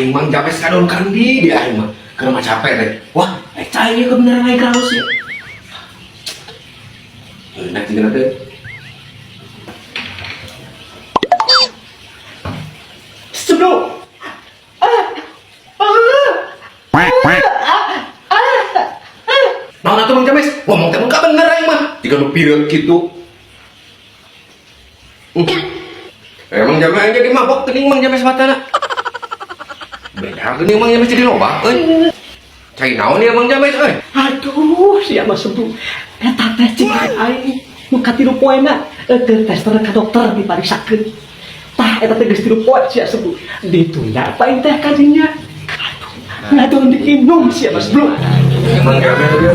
Aing Mang James kadon kandi dia aing mah. Keur mah capek teh. Wah, cai ieu kebenaran aing kraus ya. Nah, tinggal teh. Sebelum. Naon atuh Mang James? Ngomong teh muka bener aing mah. Jika nu pireut kitu. Emang James aing jadi mabok geuning Mang James matana. Beda geuning Mang James jadi loba euy. Cai naon ieu Mang James euy? Aduh, sia mah sebelum. Eta teh cik aing nu katilu poena keur tes ka dokter dipariksakeun. Tah eta teh geus 3 poe sia sebelum. Ditunda pa aing teh kadinya. Aduh, ngaduh diinum sia mah sebelum. Mang James.